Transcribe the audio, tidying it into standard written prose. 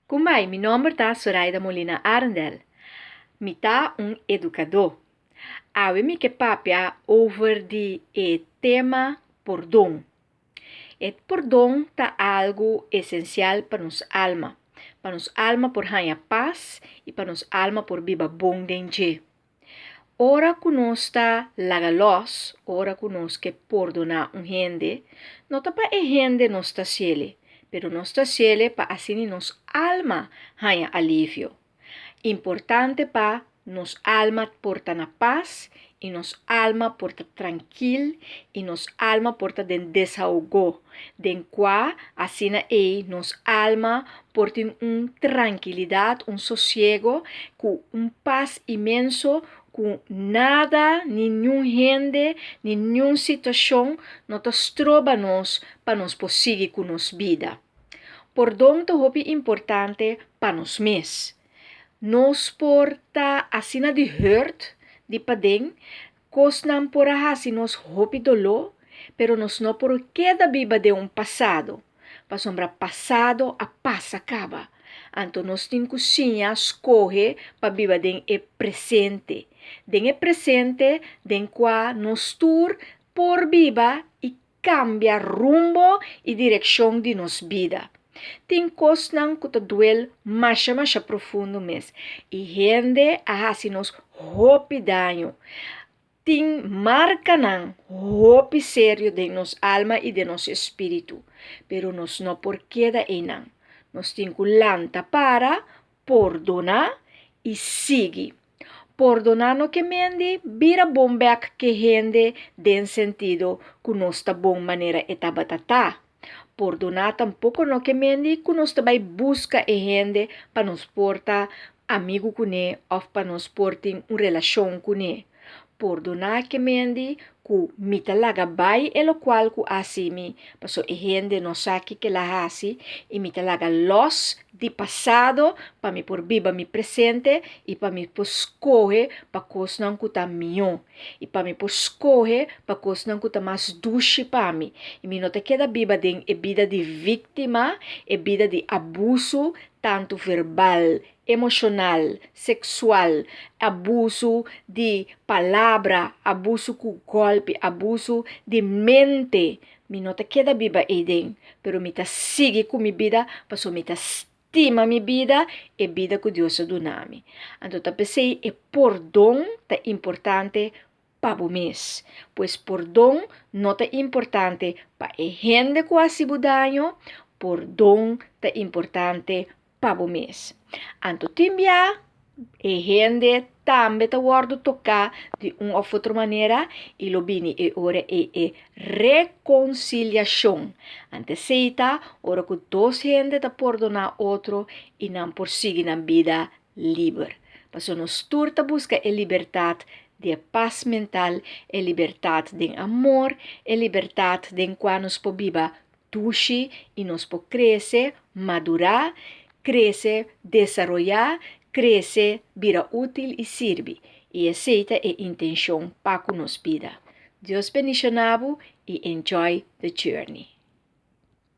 Kumbai, mi nòmber ta Soraida Molina Arendel. Mi ta un edukadó. Awe mi ke papia over di e tema pordon. E pordon ta algu esensial pa nos alma, pa nos alma por haña pas i pa nos alma por biba bon den dje. Ora ku nos ta laga lòs, ora ku nos ke pordoná un hende, no ta pa e hende nos ta hasiel, pero nos ta hasiel pa asina nos alma haña alivio. Importante pa nos alma por ta na pas i nos alma por ta trankil i nos alma por ta den desahogo, den kua asina ei nos alma por tin un trankilidat, un sosiego ku un pas inmenso ku nada, ni niun hende, ni niun situashon no ta stroba nos pa nos por sigui ku nos bida. Pordon ta hopi importante pa nos mes. Nos por ta asina di hurt di paden, kosnan por a hasi nos hopi doló, pero nos no por keda biba den un pasado, pasobra pasado a pasa kaba. Anto nos tin ku siña skohe pa biba den e presente, den e presente den kua nos tur por biba i kambia rumbo i direkshon di nos bida. Tin kosnan ku ta duel masha masha profundo mes i hende a hasi nos hopi daño. Tin markanan hopi serio den nos alma i den nos espíritu, pero nos no por keda einan. Nos tin ku lanta para, pordoná i sigui. Pordoná no ke mendi bira bon bèk ke hende den sentido ku nos ta bon manera e tabata ta. Pordoná tampoko no ke mendi ku nos ta bai buska e hende pa nos por ta amigu kuné òf pa nos por tin un relashon kuné. Pordoná ke mendi ku mi ta laga bai e lokual ku a hasi mi, paso e hende no sa kiko el a hasi i mi ta laga lòs di pasado pa mi por biba mi presente i pa mi por skohe pa kosnan ku ta mihó i pa mi por skohe pa kosnan ku ta mas dushi pa mi i mi no ta keda biba den e bida di víktima, e bida di abusu tantu verbal, emoshonal, seksual, abusu di palabra, abusu ku gòlpi, abusu di mente. Mi no ta keda biba eiden, pero mi ta sigui ku mi bida pasobra mi ta stima mi bida, e bida ku Dios a duna mi. Anto ta p'esei e pordon ta importante pa bo mes. Pues pordon no ta importante pa e hende ku hasi bo daño, pordon ta importante pa bo mes. Anto tin bia e hende tambe ta wòrdu toká di un òf otro manera i lo bini e ora ei e rekonsiliashon. Anto esei ta ora ku dos hende ta pordoná otro i nan por sigui nan bida liber. Pasobra nos tur ta buska e libertat di e pas mental, e libertat den amor, e libertat den kua nos por biba dushi i nos por krese, madurá, krese, desaroyá, krese, bira útil i sirbi. I esei ta e intenshon pa ku nos bida. Dios bendishoná bo i enjoy the journey.